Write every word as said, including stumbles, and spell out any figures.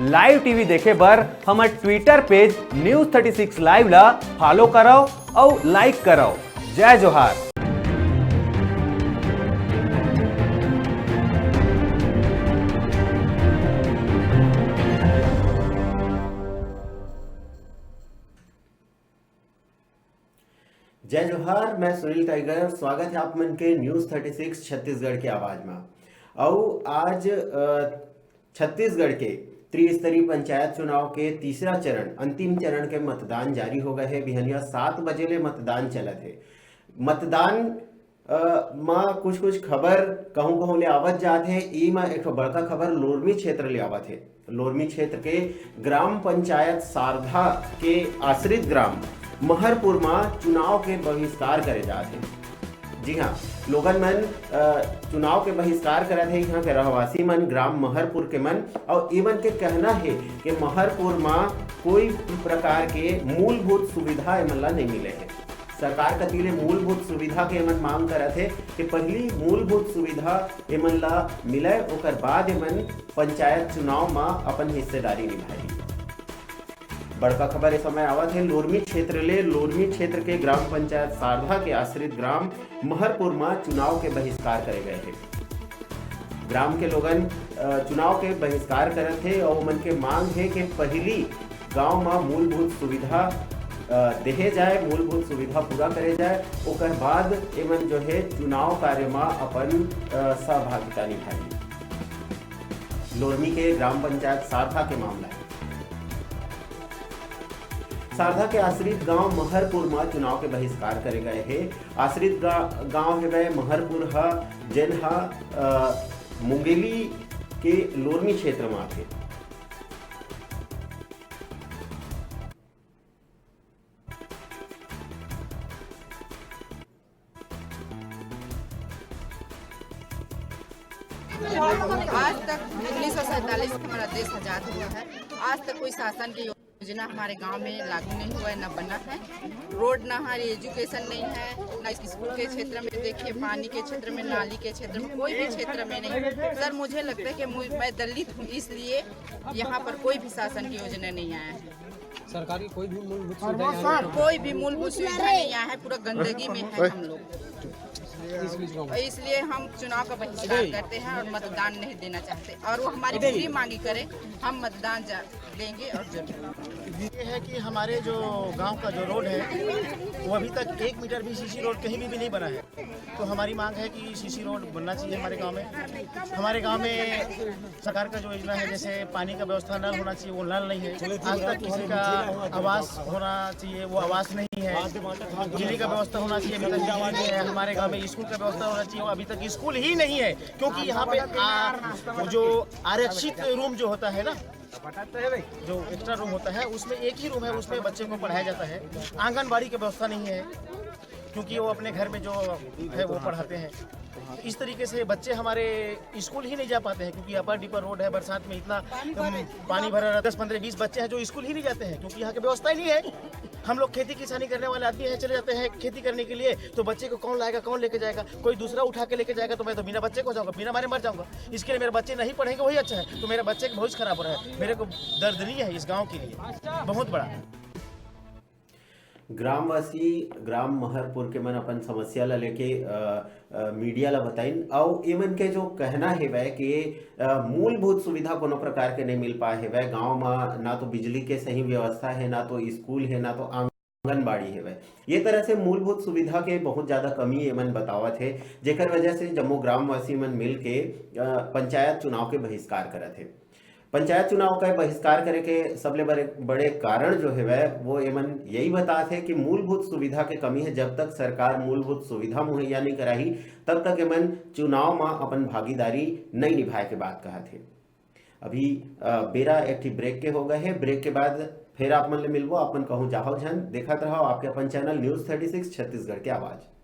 Live TV देखे बर हमर ट्विटर पेज न्यूज़ थर्टी सिक्स लाइव ला फॉलो करव अउ लाइक करव। जय जोहार। जय जोहार, मैं सुनील टाइगर। स्वागत है आप मन के न्यूज़ थर्टी सिक्स छत्तीसगढ़ के आवाज में। अउ आज, अ, छत्तीसगढ़ के त्रिस्तरीय पंचायत चुनाव के तीसरा चरण, अंतिम चरण के मतदान जारी हो गए है। बिहनिया सात बजे ले मतदान चलत है। मतदान, अ, म कुछ कुछ खबर कहूं कहूं ले आवत जात है। ई म एक ठो बड़का खबर लोरमी क्षेत्र ले आवत है। लोरमी क्षेत्र के ग्राम पंचायत सारधा के आश्रित ग्राम महरपुर म चुनाव के बहिष्कार करे जात है। जी हाँ, लोगन मन, अ, चुनाव के बहिष्कार करत है। यहाँ के रहवासी मन, ग्राम महरपुर के मन, और इमन के कहना है कि महरपुर म कोई भी प्रकार के मूलभूत सुविधा एमन ला नहीं मिले है। सरकार कति ले मूलभूत सुविधा के एमन मांग करत है कि पहली मूलभूत सुविधा एमन ला मिले, ओकर बाद एमन पंचायत चुनाव म अपन हिस्सेदारी निभाही। बड़का खबर इस समय आवत है लोरमी क्षेत्र ले। लोरमी क्षेत्र के ग्राम पंचायत सारधा के आश्रित ग्राम महरपुर म चुनाव के बहिष्कार करे गए है। ग्राम के लोगन, अ, चुनाव के बहिष्कार करत है और मन के मांग है कि पहली गांव म मूलभूत सुविधा, अ, देहे जाए, मूलभूत सुविधा पूरा करे जाए, ओकर बाद एमन जो है चुनाव कार्य म अपन, अ, सहभागिता निभाही। लोरमी के ग्राम पंचायत सारधा के मामला है। सारधा के आश्रित गांव महरपुर म चुनाव के बहिष्कार करे गए हे। आश्रित गा-, गांव हेवय महरपुर ह, जेन ह, अ, मुंगेली के लोरमी क्षेत्र म आथे। आज तक उन्नीस सौ सैंतालीस से हमारा देश आजाद हुआ है, आज तक कोई शासन की योजना हमारे गांव में लागू नहीं हुआ है, न बना है। रोड ना है, एजुकेशन नहीं है, ना स्कूल के क्षेत्र में, देखिए, पानी के क्षेत्र में, नाली के क्षेत्र में, कोई भी क्षेत्र में नहीं। सर, मुझे लगता है कि मु-, मैं दलित हूँ, इसलिए यहाँ पर कोई भी शासन की योजना नहीं आया है। सरकार की कोई भी मूलभूत सुविधा यहाँ नहीं है। कोई भी मूलभूत सुविधा नहीं आया है, पूरा गंदगी में है हम लोग। इसलिए चुनाव, इसलिए हम चुनाव का बहिष्कार करते हैं और मतदान नहीं देना चाहते। और वो हमारी पूरी मांगी करें, हम मतदान जा-, देंगे और जरूर। ये है कि हमारे जो गांव का जो रोड है, वो अभी तक एक मीटर भी सीसी रोड कहीं भी, भी नहीं बना है। तो हमारी मांग है कि सीसी रोड बनना चाहिए हमारे गांव में। हमारे गांव में सरकार का जो योजना है, जैसे पानी का व्यवस्था, नल होना चाहिए, वो नल नहीं है। आज तक किसी का आवास होना चाहिए, वो आवास नहीं है। बिजली का व्यवस्था होना चाहिए, अभी तक बिजली नहीं है। हमारे गांव में स्कूल का व्यवस्था होना चाहिए, वो अभी तक स्कूल ही नहीं है, क्योंकि यहाँ पे आ, जो आरक्षित रूम जो होता है ना, जो एक्स्ट्रा रूम होता है, उसमें एक ही रूम है, उसमें बच्चे को पढ़ाया जाता है। आंगनबाड़ी की व्यवस्था नहीं है, क्योंकि वो अपने घर में जो है, वो पढ़ाते हैं। इस तरीके से बच्चे हमारे स्कूल ही नहीं जा पाते हैं, क्योंकि अपर डिपर रोड है, बरसात में इतना, अम, पानी भरा रहता है। दस, पन्द्रह, बीस बच्चे हैं जो स्कूल ही नहीं जाते हैं, क्योंकि यहाँ की व्यवस्था ही नहीं है। हम लोग खेती किसानी करने वाले आदमी हैं, चले जाते हैं खेती करने के लिए, तो बच्चे को कौन लाएगा, कौन लेके जाएगा? कोई दूसरा उठा के लेके जाएगा तो मैं तो बिना बच्चे को जाऊंगा, बिना मारे मर जाऊंगा। इसके लिए मेरे बच्चे नहीं पढ़ेंगे, वही अच्छा है। तो मेरे बच्चे का भविष्य खराब हो रहा है। मेरे को दर्द नहीं है इस गांव के लिए बहुत बड़ा। ग्रामवासी ग्राम महरपुर के मन अपन समस्या ला लेके, अ, अ, मीडिया ला बताइन, अउ एमन के जो कहना हेवय कि, अ, मूलभूत सुविधा कोनो प्रकार के नहीं मिल पाए हेवय। गांव म ना तो बिजली के सही व्यवस्था है, ना तो स्कूल है, ना तो आंगनबाड़ी हेवय। ये तरह से मूलभूत सुविधा के बहुत ज्यादा कमी एमन बतावत हे, जेकर वजह से जम्मो ग्रामवासी मन मिल के, अ, पंचायत चुनाव के बहिष्कार करत हे। पंचायत चुनाव का बहिष्कार करे के सबले बड़े, बड़े कारण जो हेवय, वो एमन यही बतात हे कि मूलभूत सुविधा के कमी है। जब तक सरकार मूलभूत सुविधा मुहैया नहीं कराही, तब तक एमन चुनाव म अपन भागीदारी नहीं निभाए के बात कहत हे। अभी, अ, बेरा एक ठी ब्रेक के हो गए हे। ब्रेक के बाद फिर आप मन ले मिलबो। आप मन कहूँ जाहव झन, देखत रहव आपके अपन channel news thirty six Chhattisgarh के आवाज़।